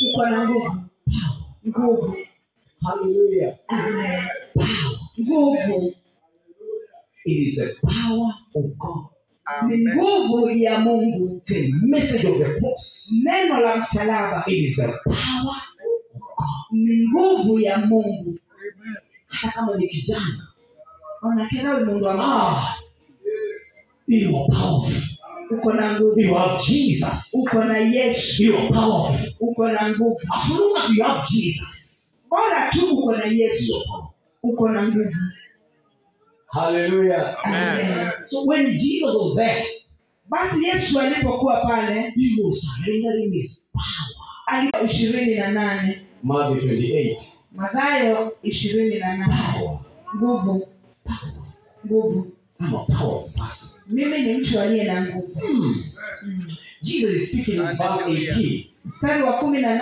Uko na nguvu. Nguvu. Hallelujah. Amen. Power. Nguvu. It is the power of God. Ni nguvu ya Mungu. The message of the cross. Neno la msalaba It is the power of God. Ni nguvu ya Mungu. Hata kama ni kijana. Onakera we mundu wa maana. Ah, you are powerful. Uko na nguvu. You have Jesus. Uko na Yesu. You are powerful. Uko na nguvu. As long as you have Jesus, Bora tu uko na Yesu, you are powerful. Uko na nguvu. Hallelujah. Amen. So when Jesus was there, Basi Yesu alipokuwa pale, he was surrendering his power. Alikuwa 28. Matthew 28. Mathayo 28. Power. Nguvu. Power. Nguvu. I'm a powerful person. Mimi ni mtu aliye na nguvu. Jesus is speaking in verse 18. Mstari wa 18.